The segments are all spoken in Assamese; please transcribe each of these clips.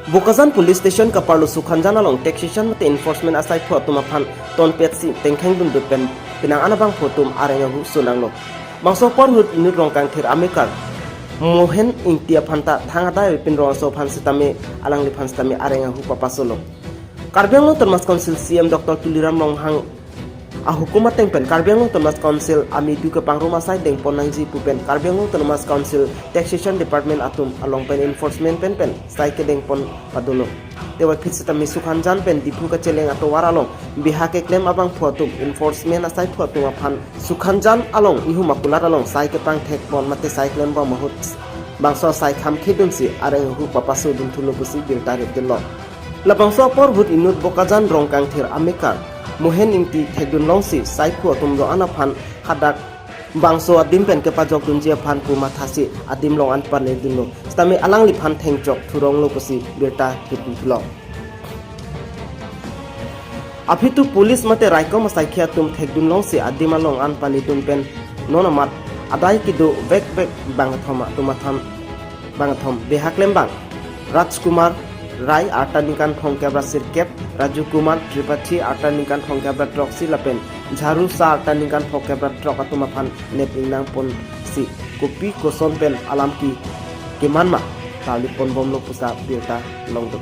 Bokajan Police Station ka parlu Sukhanjan along taxation mate enforcement asai pho tuma phan ton pet si tengkhang dun du pen pinang anabang photum arenga hu sunanglo bangso por hut inut rong kang thir amikar Mohen ingtia phanta thanga dai pin rong so phan sitame alang li phan sitame arenga hu papasolo Karbi Anglong Autonomous Council CM Dr. Tuliram Ronghang a hukumat tengpen Karbi Anglong Autonomous Council ami du ke pangruma sai deng ponangji pupen Karbi Anglong Autonomous Council Taxation Department atum along pen enforcement pen pen sai ke deng pon padulo tewa phitsita mi sukhanjan pen diphu ka cheleng ato waralong biha ke claim abang photum enforcement asai photum aphan sukhanjan along ihu makular along sai ke pang thek pon mate sai claim ba mahut bangso sai kham khidun si are hu papasu dun thulo pusi bilta repdelo labangso por hut inut bokajan rongkang thir amikar mohen ingti thekdun longsi sai khu atum lo ana phan hadak bangso adim pen ke pajok dun jia phan ku mathasi adim long an pan dun lo stami alang li phan theng chok thurong lo pusi birta hitun thulo afitu police mate raiko masai tum thekdun longsi adim along an pani dun pen nona mat adai kidu vek vek bang thoma tumatham bang thom behaklem bang Rajkumar Rai artanikan thongkabra sirkep Raju Kumar Tripathi artanikan thongkabra trok si lapen Jharu sa artanikan thongkabra trok atuma phan neping nang pon si kopi koson pen alam ki keman ma tali pon bom lo pusa birta longdo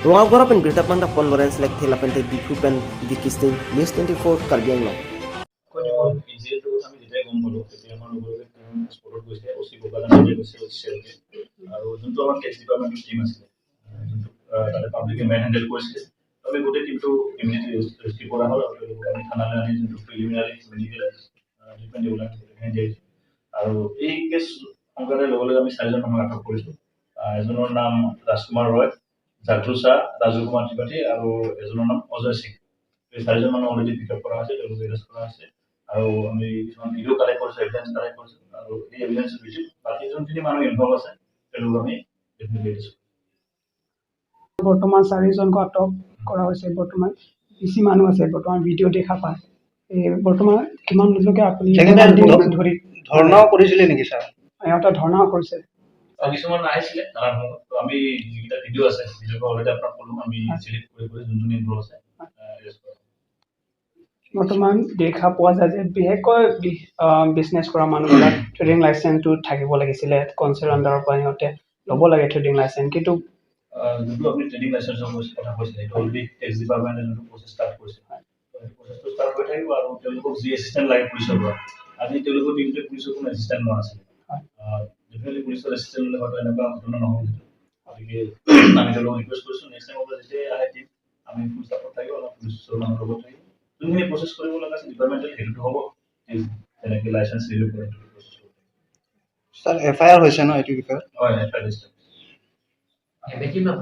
Rongagora pen birta panda pon Lawrence lek thela pen te diphu pen dikisting News 24 Karbi Anglong. ইনচিডেণ্টটোৰ কথা আমি যেতিয়াই গম পালোঁ, তেতিয়া আমাৰ লগে লগে টিম স্পটত গৈছে, অ' চি বোকাজান নিজে গৈছে, অ' চি চেলকে আৰু যোনটো আমাৰ টেক্স ডিপাৰ্টমেণ্টৰ টিম আছিলে, যোনটো তাতে পাব্লিকে মেন হেণ্ডেল কৰিছিলে। আমি গোটেই টিমটো ইমিডিয়েটলি ৰেস্কিউ কৰা হ'ল আৰু তেওঁলোকক আমি থানালৈ আনি যোনটো প্ৰিলিমিনাৰী মেডিকেল ট্ৰিটমেণ্ট দিব লাগে, গোটেইখিনি দিয়া হৈছে। আৰু এই কেছ সংক্ৰান্তে লগে লগে আমি চাৰিজন মানুহক আটক কৰিছোঁ। এজনৰ নাম ৰাজকুমাৰ ৰয়, জাগু শ্বাহ, ৰাজু কুমাৰ ত্ৰিপাঠী আৰু এজনৰ নাম অজয় সিং। এই চাৰিজন মানুহ অলৰেডি পিক আপ কৰা হৈছে, তেওঁলোকক এৰেষ্ট কৰা হৈছে আৰু আমি কিছুমান ভিডিঅ' কালেক্ট কৰিছোঁ, এভিডেঞ্চ কালেক্ট কৰিছোঁ আৰু এই এভিডেঞ্চৰ ভিত্তিত বাকী যোনখিনি মানুহ ইনভল্ভ আছে, তেওঁলোকক আমি ডেফিনেটলি এৰেষ্ট কৰিম। বৰ্তমান চাৰিজনক আটক কৰা হৈছে। বৰ্তমান বেছি মানুহ আছে, বৰ্তমান ভিডিঅ' দেখা পায়। এই বৰ্তমান কিমানলৈকে আপুনি তেখেতে কিমান দিন ধৰি ধৰ্ণাও কৰিছিলে নেকি ছাৰ? সিহঁতে ধৰ্ণাও কৰিছে। আৰু কিছুমান আহিছিলে থানাৰ সন্মুখত। তো আমি যিকেইটা ভিডিঅ' আছে, ভিডিঅ' অলৰেডি আপোনাক ক'লোঁ, আমি চিলেক্ট কৰি কৰি যোন যোন ইনভল্ভ আছে এৰেষ্ট কৰা। বৰ্তমান দেখা পোৱা যায় যে বিশেষকৈ বিজনেছ কৰা মানুহবিলাক ট্ৰেডিং লাইচেঞ্চটো থাকিব লাগিছিলে, কাউন্সিল আণ্ডাৰৰ পৰা সিহঁতে ল'ব লাগে ট্ৰেডিং লাইচেঞ্চ, কিন্তু যোনটো আপুনি ট্ৰেডিং লাইচেঞ্চৰ কথা কৈছে, সেইটো অলৰেডি টেক্স ডিপাৰ্টমেণ্টে যোনটো প্ৰচেছ ষ্টাৰ্ট কৰিছে, সেই প্ৰচেছটো ষ্টাৰ্ট হৈ থাকিব আৰু তেওঁলোকক যি এছিষ্টেণ্ট লাগে পুলিচৰ পৰা, আজি তেওঁলোকৰ টিমটোৱে পুলিচৰ কোনো এছিষ্টেণ্ট লোৱা নাছিলে। ডেফিনেটলি পুলিচৰ এছিষ্টেণ্ট ল'লে হয়তো এনেকুৱা ঘটনা নহ'ল। গতিকে আমি তেওঁলোকক ৰিকুৱেষ্ট কৰিছোঁ, নেক্সট টাইমৰ পৰা যেতিয়াই আহে টিম, আমি ফুল ছাপৰ্ট থাকিব, আমাৰ পুলিচৰ মানুহৰ লগত থাকিব। যোনখিনি প্ৰচেছ কৰিব লগা আছে ডিপাৰ্টমেণ্টেল, সেইটোতো হ'ব। যেনেকৈ লাইচেঞ্চ ৰিনিউ কৰে, সেইটো প্ৰচেছ কৰিব। ছাৰ, এফ I R হৈছে ন এইটো বিষয়ত? হয়, এফ I R. কিমান?